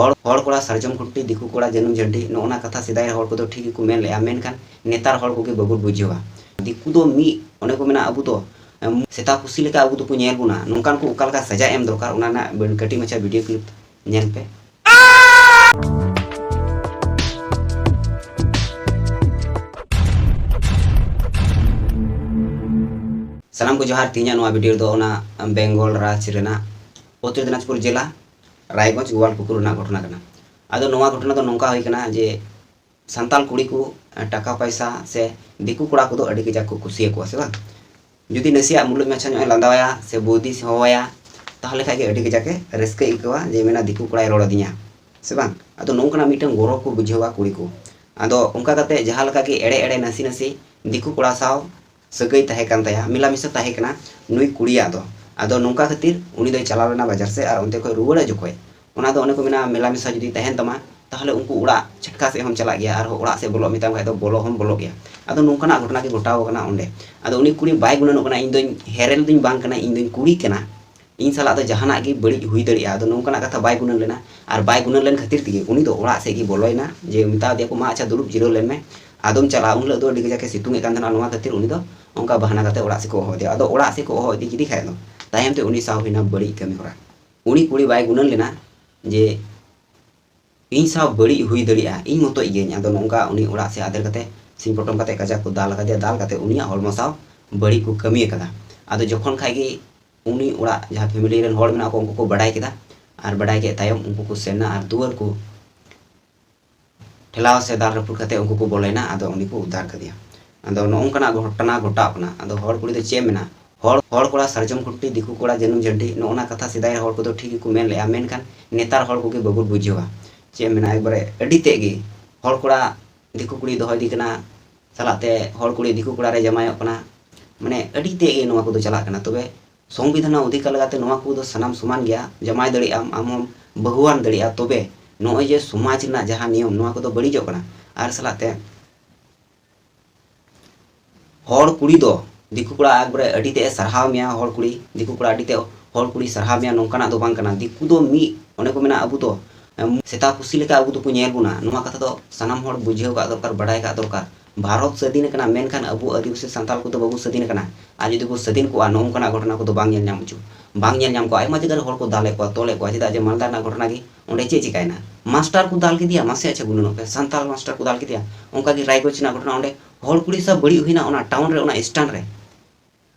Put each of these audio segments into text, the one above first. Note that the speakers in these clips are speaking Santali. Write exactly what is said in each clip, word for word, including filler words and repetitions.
ᱦᱚᱲ ᱦᱚᱲ ᱠᱚᱲᱟ ᱥᱟᱨᱡᱚᱢ ᱠᱷᱩᱱᱴᱤ, ᱫᱤᱠᱩ ᱠᱚᱲᱟ ᱡᱟᱹᱱᱩᱢ ᱡᱷᱟᱹᱱᱴᱤ, ᱱᱚᱜᱼᱚ ᱱᱟ ᱠᱟᱛᱷᱟ ᱥᱮᱫᱟᱭ ᱦᱚᱲ ᱠᱚᱫᱚ ᱴᱷᱤᱠ ᱜᱮᱠᱚ ᱢᱮᱱ ᱞᱮᱜᱼᱟ, ᱢᱮᱱᱠᱷᱟᱱ ᱱᱮᱛᱟᱨ ᱦᱚᱲ ᱠᱚᱜᱮ ᱵᱟᱵᱚᱱ ᱵᱩᱡᱷᱟᱹᱣᱟ᱾ ᱫᱤᱠᱩ ᱫᱚ ᱢᱤᱫ, ᱚᱱᱮ ᱠᱚ ᱢᱮᱱᱟ, ᱟᱵᱚ ᱫᱚ ᱮᱢ, ᱥᱮᱛᱟ ᱯᱩᱥᱤ ᱞᱮᱠᱟ ᱟᱵᱚ ᱫᱚᱠᱚ ᱧᱮᱞ ᱵᱚᱱᱟ, ᱱᱚᱝᱠᱟᱱ ᱠᱚ ᱚᱠᱟ ᱞᱮᱠᱟ ᱥᱟᱡᱟ ᱮᱢ ᱫᱚᱨᱠᱟᱨ, ᱚᱱᱟ ᱨᱮᱱᱟᱜ ᱵᱤᱱ ᱠᱟᱹᱴᱤᱡ ᱢᱟᱪᱷᱟ video clip ᱧᱮᱞ ᱯᱮ᱾ ᱥᱟᱱᱟᱢ ᱠᱚ ᱡᱚᱦᱟᱨ᱾ ᱛᱮᱦᱮᱧᱟᱜ ᱱᱚᱣᱟ video ᱨᱮᱫᱚ ᱚᱱᱟ ᱵᱮᱝᱜᱚᱞ ᱨᱟᱡᱽ ᱨᱮᱱᱟᱜ ᱩᱛᱛᱚᱨ ᱫᱤᱱᱟᱡᱽᱯᱩᱨ ᱡᱮᱞᱟ ᱨᱟᱭᱜᱚᱸᱡᱽ ᱜᱳᱣᱟᱞᱯᱩᱠᱩᱨ ᱨᱮᱱᱟᱜ ᱜᱷᱚᱴᱚᱱᱟ ᱠᱟᱱᱟ᱾ ᱟᱫᱚ ᱱᱚᱣᱟ ᱜᱷᱚᱴᱚᱱᱟ ᱫᱚ ᱱᱚᱝᱠᱟ ᱦᱩᱭ ᱠᱟᱱᱟ ᱡᱮ ᱥᱟᱱᱛᱟᱲ ᱠᱩᱲᱤ ᱠᱚ, ᱮ, ᱴᱟᱠᱟ ᱯᱚᱭᱥᱟ ᱥᱮ ᱫᱤᱠᱩ ᱠᱚᱲᱟ ᱠᱚᱫᱚ ᱟᱹᱰᱤ ᱠᱟᱡᱟᱠ ᱠᱚ ᱠᱩᱥᱤᱭᱟᱠᱚᱣᱟ, ᱥᱮ ᱵᱟᱝ? ᱡᱩᱫᱤ ᱱᱟᱥᱮᱭᱟᱜ ᱢᱩᱞᱩᱡ ᱢᱟᱪᱷᱟ ᱧᱚᱜ ᱮ ᱞᱟᱸᱫᱟᱣᱟᱭᱟ ᱥᱮ ᱵᱩᱫᱷᱤ ᱥᱮ ᱦᱚᱦᱚᱣᱟᱭᱟ, ᱛᱟᱦᱚᱞᱮ ᱠᱷᱟᱡ ᱜᱮ ᱟᱹᱰᱤ ᱠᱟᱡᱟᱠ ᱮ ᱨᱟᱹᱥᱠᱟᱹ ᱟᱹᱭᱠᱟᱹᱣᱟ ᱡᱮ ᱢᱮᱱᱟ, "ᱫᱤᱠᱩ ᱠᱚᱲᱟᱭ ᱨᱚᱲ ᱟᱹᱫᱤᱧᱟ", ᱥᱮ ᱵᱟᱝ? ᱟᱫᱚ ᱱᱚᱝᱠᱟᱱᱟᱜ ᱢᱤᱫᱴᱟᱝ ᱜᱚᱨᱚᱵᱽ ᱠᱚ ᱵᱩᱡᱷᱟᱹᱣᱟ ᱠᱩᱲᱤ ᱠᱚ᱾ ᱟᱫᱚ ᱚᱱᱠᱟ ᱠᱟᱛᱮ ᱡᱟᱦᱟᱸ ᱞᱮᱠᱟ ᱜᱮ ᱮᱲᱮ ᱮᱲᱮ ᱱᱟᱥᱮ ᱱᱟᱥᱮ ᱫᱤᱠᱩ ᱠᱚᱲᱟ ᱥᱟᱶ ᱥᱟᱹᱜᱟᱹᱭ ᱛᱟᱦᱮᱸ ᱠᱟᱱ ᱛᱟᱭᱟ, ᱢᱮᱞᱟ ᱢᱮᱥᱟ ᱛᱟᱦᱮᱸ ᱠᱟᱱᱟ ᱱᱩᱭ ᱠᱩᱲᱤᱭᱟᱜ ᱫᱚ᱾ ᱟᱫᱚ ᱱᱚᱝᱠᱟ ᱠᱷᱟᱹᱛᱤᱨ ᱩᱱᱤ ᱫᱚᱭ ᱪᱟᱞᱟᱣ ᱞᱮᱱᱟ ᱵᱟᱡᱟᱨ ᱥᱮᱫ, ᱟᱨ ᱚᱱᱛᱮ ᱠᱷᱚᱱ ᱨᱩᱣᱟᱹᱲᱚᱜ ᱡᱚᱠᱷᱚᱡ, ᱚᱱᱟ ᱫᱚ ᱚᱱᱮ ᱠᱚ ᱢᱮᱱᱟ, ᱢᱮᱞᱟ ᱢᱮᱥᱟ ᱡᱩᱫᱤ ᱛᱟᱦᱮᱱ ᱛᱟᱢᱟ, ᱛᱟᱦᱚᱞᱮ ᱩᱱᱠᱩ ᱚᱲᱟᱜ ᱪᱷᱟᱴᱠᱟ ᱥᱮᱫ ᱦᱚᱸᱢ ᱪᱟᱞᱟᱜ ᱜᱮᱭᱟ, ᱟᱨᱦᱚᱸ ᱚᱲᱟᱜ ᱥᱮᱫ ᱵᱚᱞᱚᱜ ᱢᱮᱛᱟᱢ ᱠᱷᱟᱡ ᱫᱚ ᱵᱚᱞᱚ ᱦᱚᱸᱢ ᱵᱚᱞᱚᱜ ᱜᱮᱭᱟ᱾ ᱟᱫᱚ ᱱᱚᱝᱠᱟᱱᱟᱜ ᱜᱷᱚᱴᱚᱱᱟ ᱜᱮ ᱜᱷᱚᱴᱟᱣ ᱟᱠᱟᱱᱟ ᱚᱸᱰᱮ᱾ ᱟᱫᱚ ᱩᱱᱤ ᱠᱩᱲᱤ ᱵᱟᱭ ᱜᱩᱱᱟᱹᱱᱚᱜ ᱠᱟᱱᱟ, "ᱤᱧ ᱫᱚᱧ ᱦᱮᱨᱮᱞ ᱫᱚᱧ ᱵᱟᱝ ᱠᱟᱱᱟ, ᱤᱧ ᱫᱚᱧ ᱠᱩᱲᱤ ᱠᱟᱱᱟ, ᱤᱧ ᱥᱟᱞᱟᱜ ᱫᱚ ᱡᱟᱦᱟᱱᱟᱜ ᱜᱮ ᱵᱟᱹᱲᱤᱡ ᱦᱩᱭ ᱫᱟᱲᱮᱭᱟᱜᱼᱟ", ᱟᱫᱚ ᱱᱚᱝᱠᱟᱱᱟᱜ ᱠᱟᱛᱷᱟ ᱵᱟᱭ ᱜᱩᱱᱟᱹᱱ ᱞᱮᱱᱟ᱾ ᱟᱨ ᱵᱟᱭ ᱜᱩᱱᱟᱹᱱ ᱞᱮᱱ ᱠᱷᱟᱹᱛᱤᱨ ᱛᱮᱜᱮ ᱩᱱᱤ ᱫᱚ ᱚᱲᱟᱜ ᱥᱮᱫ ᱜᱮ ᱵᱚᱞᱚᱭᱮᱱᱟ, ᱡᱮ ᱢᱮᱛᱟ ᱫᱮᱭᱟ ᱠᱚ, "ᱢᱟ ᱟᱪᱪᱷᱟ, ᱫᱩᱲᱩᱵ ᱡᱤᱨᱟᱹᱣ ᱞᱮᱱ ᱢᱮ, ᱟᱫᱚᱢ ᱪᱟᱞᱟᱜᱼᱟ᱾" ᱩᱱ ᱦᱤᱞᱳᱜ ᱫᱚ ᱟᱹᱰᱤ ᱠᱟᱡᱟᱠ ᱮ ᱥᱤᱛᱩᱝ ᱮᱫ ᱠᱟᱱ ᱛᱟᱦᱮᱱᱟ, ᱱᱚᱣᱟ ᱠᱷᱟᱹᱛᱤᱨ ᱩᱱᱤ ᱫᱚ ᱚᱱᱠᱟ ᱵᱟᱦᱟᱱᱟ ᱠᱟᱛᱮ ᱚᱲᱟᱜ ᱥᱮᱫ ᱠᱚ ᱦᱚᱦᱚ ᱟᱫᱮᱭᱟ᱾ ᱟᱫᱚ ᱚᱲᱟᱜ ᱥᱮᱫ ᱠᱚ ᱦᱚᱦᱚ ᱤᱫᱤ ᱠᱮᱫᱮ ᱠᱷᱟᱡ ᱫᱚ ᱛᱟᱭᱚᱢ ᱛᱮ ᱩᱱᱤ ᱥᱟᱶ ᱦᱩᱭᱱᱟ ᱵᱟᱹᱲᱤᱡ ᱠᱟᱹᱢᱤ ᱦᱚᱨᱟ᱾ ᱩᱱᱤ ᱠᱩᱲᱤ ᱵᱟᱭ ᱜᱩᱱᱟᱹᱱ ᱞᱮᱱᱟ ᱡᱮ ᱤᱧ ᱥᱟᱶ ᱵᱟᱹᱲᱤᱡ ᱦᱩᱭ ᱫᱟᱲᱮᱭᱟᱜᱼᱟ, ᱤᱧ ᱢᱚᱛᱚᱡ ᱜᱤᱭᱟᱹᱧ᱾ ᱟᱫᱚ ᱱᱚᱝᱠᱟ ᱩᱱᱤ ᱚᱲᱟᱜ ᱥᱮᱫ ᱟᱫᱮᱨ ᱠᱟᱛᱮ, ᱥᱤᱧ ᱯᱚᱴᱚᱢ ᱠᱟᱛᱮ ᱠᱟᱡᱟᱠ ᱠᱚ ᱫᱟᱞ ᱟᱠᱟᱫᱮᱭᱟ, ᱫᱟᱞ ᱠᱟᱛᱮ ᱩᱱᱤᱭᱟᱜ ᱦᱚᱲᱢᱚ ᱥᱟᱶ ᱵᱟᱹᱲᱤᱡ ᱠᱚ ᱠᱟᱹᱢᱤ ᱟᱠᱟᱫᱟ᱾ ᱟᱫᱚ ᱡᱚᱠᱷᱚᱱ ᱠᱷᱟᱡ ᱜᱮ ᱩᱱᱤ ᱚᱲᱟᱜ ᱡᱟᱦᱟᱸ family ᱨᱮᱱ ᱦᱚᱲ ᱢᱮᱱᱟᱜ ᱠᱚ, ᱩᱱᱠᱩ ᱠᱚ ᱵᱟᱰᱟᱭ ᱠᱮᱫᱟ, ᱟᱨ ᱵᱟᱰᱟᱭ ᱠᱮᱫ ᱛᱟᱭᱚᱢ ᱩᱱᱠᱩ ᱠᱚ ᱥᱮᱱ ᱮᱱᱟ ᱟᱨ ᱫᱩᱣᱟᱹᱨ ᱠᱚ ᱴᱷᱮᱞᱟᱣ ᱥᱮ ᱫᱟᱞ ᱨᱟᱹᱯᱩᱫ ᱠᱟᱛᱮ ᱩᱱᱠᱩ ᱠᱚ ᱵᱚᱞᱚᱭᱮᱱᱟ, ᱟᱫᱚ ᱩᱱᱤ ᱠᱚ ᱩᱫᱽᱫᱷᱟᱨ ᱠᱮᱫᱮᱭᱟ᱾ ᱟᱫᱚ ᱱᱚᱜᱼᱚ ᱱᱚᱝᱠᱟᱱᱟᱜ ᱜᱷᱚᱴᱚᱱᱟ ᱜᱷᱚᱴᱟᱜ ᱠᱟᱱᱟ᱾ ᱟᱫᱚ ᱦᱚᱲ ᱠᱩᱲᱤ ᱫᱚ ᱪᱮᱫ ᱮᱢ ᱢᱮᱱᱟ, ᱦᱚᱲ, ᱦᱚᱲ ᱠᱚᱲᱟ ᱥᱟᱨᱡᱚᱢ ᱠᱷᱩᱱᱴᱤ, ᱫᱤᱠᱩ ᱠᱚᱲᱟ ᱡᱟᱹᱱᱩᱢ ᱡᱷᱟᱹᱱᱴᱤ, ᱱᱚᱜᱼᱚ ᱱᱟ ᱠᱟᱛᱷᱟ ᱥᱮᱫᱟᱭ ᱦᱚᱲ ᱠᱚᱫᱚ ᱴᱷᱤᱠ ᱜᱮᱠᱚ ᱢᱮᱱ ᱞᱮᱜᱼᱟ, ᱢᱮᱱᱠᱷᱟᱱ ᱱᱮᱛᱟᱨ ᱦᱚᱲ ᱠᱚᱜᱮ ᱵᱟᱵᱚᱱ ᱵᱩᱡᱷᱟᱹᱣᱟ᱾ ᱪᱮᱫ ᱮᱢ ᱢᱮᱱᱟ, ᱮᱠᱵᱟᱨᱮ ᱟᱹᱰᱤ ᱛᱮᱫ ᱜᱮ ᱦᱚᱲ ᱠᱚᱲᱟ ᱫᱤᱠᱩ ᱠᱩᱲᱤ ᱫᱚᱦᱚ ᱤᱫᱤ ᱠᱟᱱᱟ, ᱥᱟᱞᱟᱜ ᱛᱮ ᱦᱚᱲ ᱠᱩᱲᱤ ᱫᱤᱠᱩ ᱠᱚᱲᱟ ᱨᱮ ᱡᱟᱶᱟᱭᱚᱜ ᱠᱟᱱᱟ, ᱢᱟᱱᱮ ᱟᱹᱰᱤ ᱛᱮᱫ ᱜᱮ ᱱᱚᱣᱟ ᱠᱚᱫᱚ ᱪᱟᱞᱟᱜ ᱠᱟᱱᱟ᱾ ᱛᱚᱵᱮ ᱥᱚᱝᱵᱤᱫᱷᱟᱱ ᱚᱫᱷᱤᱠᱟᱨ ᱞᱮᱠᱟᱛᱮ ᱱᱚᱣᱟ ᱠᱚᱫᱚ ᱥᱟᱱᱟᱢ ᱥᱚᱢᱟᱱ ᱜᱮᱭᱟ, ᱡᱟᱶᱟᱭ ᱫᱟᱲᱮᱭᱟᱜ ᱟᱢ, ᱟᱢ ᱦᱚᱸᱢ ᱵᱟᱹᱦᱩᱣᱟᱱ ᱫᱟᱲᱮᱭᱟᱜᱼᱟ᱾ ᱛᱚᱵᱮ ᱱᱚᱜᱼᱚᱭ ᱡᱮ ᱥᱚᱢᱟᱡᱽ ᱨᱮᱱᱟᱜ ᱡᱟᱦᱟᱸ ᱱᱤᱭᱚᱢ, ᱱᱚᱣᱟ ᱠᱚᱫᱚ ᱵᱟᱹᱲᱤᱡᱚᱜ ᱠᱟᱱᱟ᱾ ᱟᱨ ᱥᱟᱞᱟᱜ ᱛᱮ ᱦᱚᱲ ᱠᱩᱲᱤ ᱫᱚ ᱫᱤᱠᱩ ᱠᱚᱲᱟ ᱮᱠᱵᱟᱨᱮ ᱟᱹᱰᱤ ᱛᱮᱫ ᱮ ᱥᱟᱨᱦᱟᱣ ᱢᱮᱭᱟ, ᱦᱚᱲ ᱠᱩᱲᱤ, ᱫᱤᱠᱩ ᱠᱚᱲᱟ ᱟᱹᱰᱤ ᱛᱮᱫ ᱦᱚᱲ ᱠᱩᱲᱤ ᱥᱟᱨᱦᱟᱣ ᱢᱮᱭᱟ, ᱱᱚᱝᱠᱟᱱᱟᱜ ᱫᱚ ᱵᱟᱝ ᱠᱟᱱᱟ᱾ ᱫᱤᱠᱩ ᱫᱚ ᱢᱤᱫ, ᱚᱱᱮ ᱠᱚ ᱢᱮᱱᱟ, ᱟᱵᱚ ᱫᱚ ᱮᱢ, ᱥᱮᱛᱟ ᱯᱩᱥᱤ ᱞᱮᱠᱟ ᱟᱵᱚ ᱫᱚᱠᱚ ᱧᱮᱞ ᱵᱚᱱᱟ᱾ ᱱᱚᱣᱟ ᱠᱟᱛᱷᱟ ᱫᱚ ᱥᱟᱱᱟᱢ ᱦᱚᱲ ᱵᱩᱡᱷᱟᱹᱣ ᱠᱟᱜ ᱫᱚᱨᱠᱟᱨ, ᱵᱟᱰᱟᱭ ᱠᱟᱜ ᱫᱚᱨᱠᱟᱨ᱾ ᱵᱷᱟᱨᱚᱛ ᱥᱟᱹᱫᱷᱤᱱ ᱟᱠᱟᱱᱟ, ᱢᱮᱱᱠᱷᱟᱱ ᱟᱵᱚ ᱟᱹᱫᱤᱵᱟᱹᱥᱤ ᱥᱟᱱᱛᱟᱲ ᱠᱚᱫᱚ ᱵᱟᱵᱚ ᱥᱟᱹᱫᱷᱤᱱ ᱟᱠᱟᱱᱟ᱾ ᱟᱨ ᱡᱩᱫᱤ ᱵᱚ ᱥᱟᱹᱫᱷᱤᱱ ᱠᱚᱜᱼᱟ, ᱱᱚᱜᱼᱚ ᱱᱚᱝᱠᱟᱱᱟᱜ ᱜᱷᱚᱴᱚᱱᱟ ᱠᱚᱫᱚ ᱵᱟᱝ ᱧᱮᱞ ᱧᱟᱢ ᱦᱚᱪᱚ, ᱵᱟᱝ ᱧᱮᱞ ᱧᱟᱢ ᱠᱚᱜᱼᱟ᱾ ᱟᱭᱢᱟ ᱡᱟᱭᱜᱟ ᱨᱮ ᱦᱚᱲ ᱠᱚ ᱫᱟᱞᱮᱫ ᱠᱚᱣᱟ, ᱛᱚᱞᱮᱫ ᱠᱚᱣᱟ᱾ ᱪᱮᱫᱟᱜ ᱡᱮ ᱢᱟᱞᱫᱟ ᱨᱮᱱᱟᱜ ᱜᱷᱚᱴᱚᱱᱟ ᱜᱮ, ᱚᱸᱰᱮ ᱪᱮᱫ ᱪᱤᱠᱟᱭᱮᱱᱟ? ᱢᱟᱥᱴᱟᱨ ᱠᱚ ᱫᱟᱞ ᱠᱮᱫᱮᱭᱟ, ᱢᱟᱥᱮ ᱟᱪᱪᱷᱟ ᱜᱩᱱᱟᱹᱱᱚᱜ ᱯᱮ, ᱥᱟᱱᱛᱟᱲ ᱢᱟᱥᱴᱟᱨ ᱠᱚ ᱫᱟᱞ ᱠᱮᱫᱮᱭᱟ᱾ ᱚᱱᱠᱟ ᱜᱮ ᱨᱟᱭᱜᱚᱸᱡᱽ ᱨᱮᱱᱟᱜ ᱜᱷᱚᱴᱚᱱᱟ, ᱚᱸᱰᱮ ᱦᱚᱲ ᱠᱩᱲᱤ ᱥᱟᱶ ᱵᱟᱹᱲᱤᱡ ᱦᱩᱭᱱᱟ ᱚᱱᱟ ᱴᱟᱣᱩᱱ ᱨᱮ, ᱚᱱᱟ ᱥᱴᱮᱱᱰ ᱨᱮ᱾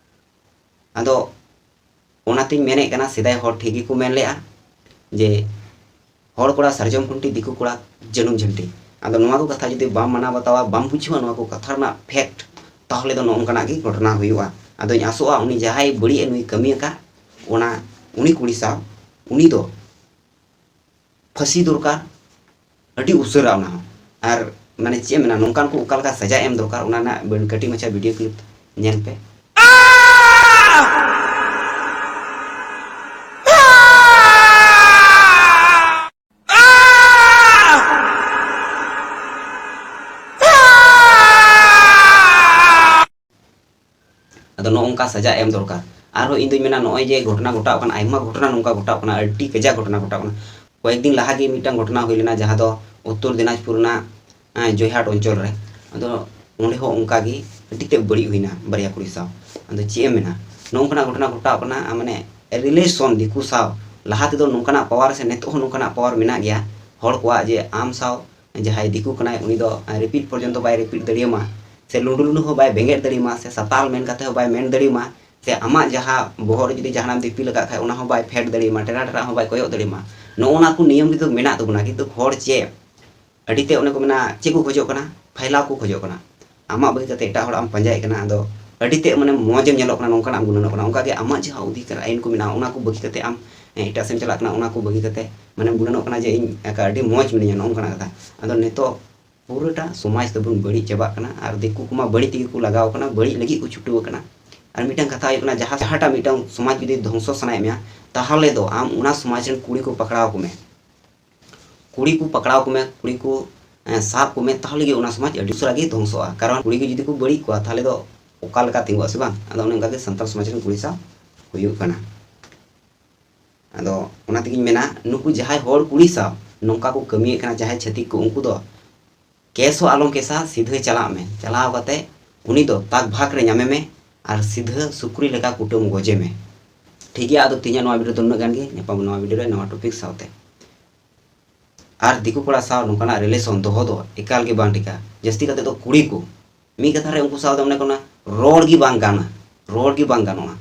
ᱟᱫᱚ ᱚᱱᱟᱛᱤᱧ ᱢᱮᱱᱮᱫ ᱠᱟᱱᱟ, ᱥᱮᱫᱟᱭ ᱦᱚᱲ ᱴᱷᱤᱠ ᱜᱮᱠᱚ ᱢᱮᱱ ᱞᱮᱜᱼᱟ ᱡᱮ ᱦᱚᱲ ᱠᱚᱲᱟ ᱥᱟᱨᱡᱚᱢ ᱠᱷᱩᱱᱴᱤ, ᱫᱤᱠᱩ ᱠᱚᱲᱟ ᱡᱟᱹᱱᱩᱢ ᱡᱷᱟᱹᱱᱴᱤ᱾ ᱟᱫᱚ ᱱᱚᱣᱟ ᱠᱚ ᱠᱟᱛᱷᱟ ᱡᱩᱫᱤ ᱵᱟᱢ ᱢᱟᱱᱟᱣ ᱵᱟᱛᱟᱣᱟ, ᱵᱟᱢ ᱵᱩᱡᱷᱟᱹᱣᱟ ᱱᱚᱣᱟ ᱠᱚ ᱠᱟᱛᱷᱟ ᱨᱮᱱᱟᱜ ᱯᱷᱮᱠᱴ, ᱛᱟᱦᱚᱞᱮ ᱫᱚ ᱱᱚᱜᱼᱚ ᱱᱚᱝᱠᱟᱱᱟᱜ ᱜᱮ ᱜᱷᱚᱴᱚᱱᱟ ᱦᱩᱭᱩᱜᱼᱟ᱾ ᱟᱫᱚᱧ ᱟᱥᱚᱜᱼᱟ, ᱩᱱᱤ ᱡᱟᱦᱟᱸᱭ ᱵᱟᱹᱲᱤᱡ ᱮ ᱱᱩᱭ ᱠᱟᱹᱢᱤ ᱟᱠᱟᱫ, ᱚᱱᱟ, ᱩᱱᱤ ᱠᱩᱲᱤ ᱥᱟᱶ, ᱩᱱᱤ ᱫᱚ ᱯᱷᱟᱹᱥᱤ ᱫᱚᱨᱠᱟᱨ, ᱟᱹᱰᱤ ᱩᱥᱟᱹᱨᱟ ᱚᱱᱟ ᱦᱚᱸ᱾ ᱟᱨ ᱢᱟᱱᱮ ᱪᱮᱫ ᱮᱢ ᱢᱮᱱᱟ, ᱱᱚᱝᱠᱟᱱ ᱠᱚ ᱚᱠᱟ ᱞᱮᱠᱟ ᱥᱟᱡᱟ ᱮᱢ ᱫᱚᱨᱠᱟᱨ, ᱚᱱᱟ ᱨᱮᱱᱟᱜ ᱵᱮᱱ ᱠᱟᱹᱴᱤᱡ ᱢᱟᱪᱷᱟ ᱵᱷᱤᱰᱤᱭᱳ ᱠᱞᱤᱯ ᱧᱮᱞ ᱯᱮ᱾ ᱟᱫᱚ ᱱᱚᱜᱼᱚ ᱱᱚᱝᱠᱟ ᱥᱟᱡᱟ ᱮᱢ ᱫᱚᱨᱠᱟᱨ᱾ ᱟᱨᱦᱚᱸ ᱤᱧ ᱫᱩᱧ ᱢᱮᱱᱟ, ᱱᱚᱜᱼᱚᱭ ᱡᱮ ᱜᱷᱚᱴᱚᱱᱟ ᱜᱷᱚᱴᱟᱜ ᱠᱟᱱᱟ, ᱟᱭᱢᱟ ᱜᱷᱚᱴᱚᱱᱟ ᱱᱚᱝᱠᱟ ᱜᱷᱚᱴᱟᱜ ᱠᱟᱱᱟ, ᱟᱹᱰᱤ ᱠᱟᱡᱟᱠ ᱜᱷᱚᱴᱚᱱᱟ ᱜᱷᱚᱴᱟᱜ ᱠᱟᱱᱟ᱾ ᱠᱚᱭᱮᱠ ᱫᱤᱱ ᱞᱟᱦᱟ ᱜᱮ ᱢᱤᱫᱴᱟᱝ ᱜᱷᱚᱴᱚᱱᱟ ᱦᱩᱭ ᱞᱮᱱᱟ, ᱡᱟᱦᱟᱸ ᱫᱚ ᱩᱛᱛᱚᱨ ᱫᱤᱱᱟᱡᱽᱯᱩᱨ ᱨᱮᱱᱟᱜ, ᱮᱸ, ᱡᱚᱭᱦᱟᱴ ᱚᱧᱪᱚᱞ ᱨᱮ᱾ ᱟᱫᱚ ᱚᱸᱰᱮ ᱦᱚᱸ ᱚᱱᱠᱟ ᱜᱮ ᱟᱹᱰᱤ ᱛᱮᱫ ᱵᱟᱹᱲᱤᱡ ᱦᱩᱭᱱᱟ ᱵᱟᱨᱭᱟ ᱠᱩᱲᱤ ᱥᱟᱶ᱾ ᱟᱫᱚ ᱪᱮᱫ ᱮᱢ ᱢᱮᱱᱟ, ᱱᱚᱜᱼᱚ ᱱᱚᱝᱠᱟᱱᱟᱜ ᱜᱷᱚᱴᱚᱱᱟ ᱜᱷᱚᱴᱟᱣ ᱠᱟᱱᱟ᱾ ᱟᱨ ᱢᱟᱱᱮ ᱨᱤᱞᱮᱥᱚᱱ ᱫᱤᱠᱩ ᱥᱟᱶ, ᱞᱟᱦᱟ ᱛᱮᱫᱚ ᱱᱚᱝᱠᱟᱱᱟᱜ ᱯᱟᱣᱟᱨ ᱥᱮ ᱱᱤᱛᱚᱜ ᱦᱚᱸ ᱱᱚᱝᱠᱟᱱᱟᱜ ᱯᱟᱣᱟᱨ ᱢᱮᱱᱟᱜ ᱜᱮᱭᱟ ᱦᱚᱲ ᱠᱚᱣᱟᱜ, ᱡᱮ ᱟᱢ ᱥᱟᱶ ᱡᱟᱦᱟᱸᱭ ᱫᱤᱠᱩ ᱠᱟᱱᱟᱭ, ᱩᱱᱤ ᱫᱚ ᱨᱤᱯᱤᱴ ᱯᱚᱨᱡᱚᱱᱛᱚ ᱵᱟᱭ ᱨᱤᱯᱤᱴ ᱫᱟᱲᱮᱭᱟᱢᱟ, ᱥᱮ ᱞᱩᱸᱰᱩ ᱞᱩᱸᱰᱩ ᱦᱚᱸ ᱵᱟᱭ ᱵᱮᱸᱜᱮᱫ ᱫᱟᱲᱮᱭᱟᱢᱟ, ᱥᱮ ᱥᱟᱛᱟᱞ ᱢᱮᱱ ᱠᱟᱛᱮ ᱦᱚᱸ ᱵᱟᱭ ᱢᱮᱱ ᱫᱟᱲᱮᱭᱟᱢᱟ, ᱥᱮ ᱟᱢᱟᱜ ᱡᱟᱦᱟᱸ ᱵᱚᱦᱚᱜ ᱨᱮ ᱡᱩᱫᱤ ᱡᱟᱦᱟᱱᱟᱜ ᱮᱢ ᱫᱤᱯᱤᱞ ᱟᱠᱟᱫ ᱠᱷᱟᱡ, ᱚᱱᱟ ᱦᱚᱸ ᱵᱟᱭ ᱯᱷᱮᱰ ᱫᱟᱲᱮᱭᱟᱢᱟ, ᱴᱮᱨᱟ ᱴᱮᱨᱟ ᱦᱚᱸ ᱵᱟᱭ ᱠᱚᱭᱚᱜ ᱫᱟᱲᱮᱭᱟᱢᱟ᱾ ᱱᱚᱜᱼᱚ ᱱᱟ ᱠᱚ ᱱᱤᱭᱚᱢ ᱠᱤᱱᱛᱩ ᱢᱮᱱᱟᱜ ᱛᱟᱵᱚᱱᱟ, ᱠᱤᱱᱛᱩ ᱦᱚᱲ ᱪᱮᱫ ᱟᱹᱰᱤ ᱛᱮ ᱚᱱᱮ ᱠᱚ ᱢᱮᱱᱟ, ᱪᱮᱫ ᱠᱚ ᱠᱷᱚᱡᱚᱜ ᱠᱟᱱᱟ? ᱯᱷᱟᱭᱞᱟᱣ ᱠᱚ ᱠᱷᱚᱡᱚᱜ ᱠᱟᱱᱟ᱾ ᱟᱢᱟᱜ ᱵᱟᱹᱜᱤ ᱠᱟᱛᱮ ᱮᱴᱟᱜ ᱦᱚᱲᱟᱜ ᱮᱢ ᱯᱟᱸᱡᱟᱭᱮᱫ ᱠᱟᱱᱟ, ᱟᱫᱚ ᱟᱹᱰᱤ ᱛᱮ ᱢᱟᱱᱮ ᱢᱚᱡᱽ ᱮᱢ ᱧᱮᱞᱚᱜ ᱠᱟᱱᱟ, ᱱᱚᱝᱠᱟᱱᱟᱜ ᱮᱢ ᱜᱩᱱᱟᱹᱱᱚᱜ ᱠᱟᱱᱟ᱾ ᱚᱱᱠᱟ ᱜᱮ ᱟᱢᱟᱜ ᱡᱟᱦᱟᱸ ᱚᱫᱷᱤᱠᱟᱨ ᱟᱭᱤᱱ ᱠᱚ ᱢᱮᱱᱟᱜᱼᱟ, ᱚᱱᱟ ᱠᱚ ᱵᱟᱹᱜᱤ ᱠᱟᱛᱮ ᱟᱢ, ᱮᱸ, ᱮᱴᱟᱜ ᱥᱮᱫ ᱮᱢ ᱪᱟᱞᱟᱜ ᱠᱟᱱᱟ, ᱚᱱᱟ ᱠᱚ ᱵᱟᱹᱜᱤ ᱠᱟᱛᱮ ᱢᱟᱱᱮᱢ ᱜᱩᱱᱟᱹᱱᱚᱜ ᱠᱟᱱᱟ ᱡᱮ ᱤᱧ ᱮᱠᱟ ᱟᱹᱰᱤ ᱢᱚᱡᱽ ᱢᱤᱱᱟᱹᱧᱟ, ᱱᱚᱜᱼᱚ ᱱᱚᱝᱠᱟᱱᱟᱜ ᱠᱟᱛᱷᱟ᱾ ᱟᱫᱚ ᱱᱤᱛᱚᱜ ᱯᱩᱨᱟᱹᱴᱟ ᱥᱚᱢᱟᱡᱽ ᱛᱟᱵᱚᱱ ᱵᱟᱹᱲᱤᱡ ᱪᱟᱵᱟᱜ ᱠᱟᱱᱟ, ᱟᱨ ᱫᱤᱠᱩ ᱠᱚᱢᱟ ᱵᱟᱹᱲᱤᱡ ᱛᱮᱜᱮ ᱠᱚ ᱞᱟᱜᱟᱣ ᱠᱟᱱᱟ, ᱵᱟᱹᱲᱤᱡ ᱞᱟᱹᱜᱤᱫ ᱠᱚ ᱪᱷᱩᱴᱟᱹᱣ ᱟᱠᱟᱱᱟ᱾ ᱟᱨ ᱢᱤᱫᱴᱟᱝ ᱠᱟᱛᱷᱟ ᱦᱩᱭᱩᱜ ᱠᱟᱱᱟ, ᱡᱟᱦᱟᱸ, ᱡᱟᱦᱟᱸᱴᱟᱜ ᱢᱤᱫᱴᱟᱝ ᱥᱚᱢᱟᱡᱽ ᱡᱩᱫᱤ ᱫᱷᱚᱝᱥᱚ ᱥᱟᱱᱟᱭᱮᱫ ᱢᱮᱭᱟ, ᱛᱟᱦᱚᱞᱮ ᱫᱚ ᱟᱢ ᱚᱱᱟ ᱥᱚᱢᱟᱡᱽ ᱨᱮᱱ ᱠᱩᱲᱤ ᱠᱚ ᱯᱟᱠᱲᱟᱣ ᱠᱚᱢᱮ, ᱠᱩᱲᱤ ᱠᱚ ᱯᱟᱠᱲᱟᱣ ᱠᱚᱢᱮ, ᱠᱩᱲᱤ ᱠᱚ, ᱮᱸ, ᱥᱟᱵ ᱠᱚᱢᱮ, ᱛᱟᱦᱚᱞᱮ ᱜᱮ ᱚᱱᱟ ᱥᱚᱢᱟᱡᱽ ᱟᱹᱰᱤ ᱩᱥᱟᱹᱨᱟ ᱜᱮ ᱫᱷᱚᱝᱥᱚᱜᱼᱟ᱾ ᱠᱟᱨᱚᱱ ᱠᱩᱲᱤ ᱜᱮ ᱡᱩᱫᱤ ᱠᱚ ᱵᱟᱹᱲᱤᱡ ᱠᱚᱣᱟ, ᱛᱟᱦᱚᱞᱮ ᱫᱚ ᱚᱠᱟ ᱞᱮᱠᱟ ᱛᱤᱸᱜᱩᱜᱼᱟ, ᱥᱮ ᱵᱟᱝ? ᱟᱫᱚ ᱚᱱᱮ ᱚᱱᱠᱟ ᱜᱮ ᱥᱟᱱᱛᱟᱲ ᱥᱚᱢᱟᱡᱽ ᱨᱮᱱ ᱠᱩᱲᱤ ᱥᱟᱶ ᱦᱩᱭᱩᱜ ᱠᱟᱱᱟ᱾ ᱟᱫᱚ ᱚᱱᱟ ᱛᱮᱜᱤᱧ ᱢᱮᱱᱟ, ᱱᱩᱠᱩ ᱡᱟᱦᱟᱸᱭ ᱦᱚᱲ ᱠᱩᱲᱤ ᱥᱟᱶ ᱱᱚᱝᱠᱟ ᱠᱚ ᱠᱟᱹᱢᱤᱭᱮᱫ ᱠᱟᱱᱟ ᱡᱟᱦᱟᱸᱭ ᱪᱷᱟᱹᱛᱤᱠ ᱠᱚ, ᱩᱱᱠᱩ ᱫᱚ ᱠᱮᱥ ᱦᱚᱸ ᱟᱞᱚᱢ ᱠᱮᱥᱟ, ᱥᱤᱫᱷᱟᱹ ᱪᱟᱞᱟᱜ ᱢᱮ᱾ ᱪᱟᱞᱟᱣ ᱠᱟᱛᱮ ᱩᱱᱤ ᱫᱚ ᱛᱟᱠ ᱵᱷᱟᱜᱽ ᱨᱮ ᱧᱟᱢᱮ ᱢᱮ ᱟᱨ ᱥᱤᱫᱷᱟᱹ ᱥᱩᱠᱨᱤ ᱞᱮᱠᱟ ᱠᱩᱴᱟᱹᱢ ᱜᱚᱡᱮ ᱢᱮ᱾ ᱴᱷᱤᱠ ᱜᱮᱭᱟ, ᱟᱫᱚ ᱛᱮᱦᱮᱧᱟᱜ ᱱᱚᱣᱟ ᱵᱷᱤᱰᱤᱭᱳ ᱫᱚ ᱩᱱᱟᱹᱜ ᱜᱟᱱ ᱜᱮ᱾ ᱧᱟᱯᱟᱢ ᱱᱚᱣᱟ ᱵᱷᱤᱰᱤᱭᱳ ᱨᱮ ᱱᱟᱣᱟ ᱴᱚᱯᱤᱠ ᱥᱟᱶᱛᱮ᱾ ᱟᱨ ᱫᱤᱠᱩ ᱠᱚᱲᱟ ᱥᱟᱶ ᱱᱚᱝᱠᱟᱱᱟᱜ ᱨᱤᱞᱮᱥᱚᱱ ᱫᱚᱦᱚ ᱫᱚ ᱮᱠᱟᱞ ᱜᱮ ᱵᱟᱝ ᱴᱷᱤᱠᱟ᱾ ᱡᱟᱹᱥᱛᱤ ᱠᱟᱛᱮ ᱫᱚ ᱠᱩᱲᱤ ᱠᱚ, ᱢᱤᱫ ᱠᱟᱛᱷᱟ ᱨᱮ ᱩᱱᱠᱩ ᱥᱟᱶ ᱫᱚ ᱚᱱᱮ ᱠᱚ ᱨᱚᱲ ᱜᱮ ᱵᱟᱝ ᱜᱟᱱᱟ, ᱨᱚᱲ ᱜᱮ ᱵᱟᱝ ᱜᱟᱱᱚᱜᱼᱟ᱾